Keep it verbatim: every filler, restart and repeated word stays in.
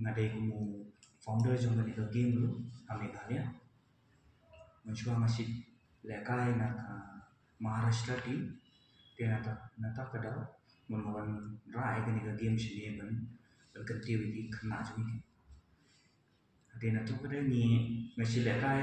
Nga dei kum u founder jong kane ka game ruh ha Meghalaya. Mynshuwa nga shu lehkai na ka Maharashtra team. Te nata nata ka daw mynta nga wan rah ïa kane ka game shane ban ban kyntiew ïa ki khynnah jong ngi. Te nata ka daw ngi nga shu lehkai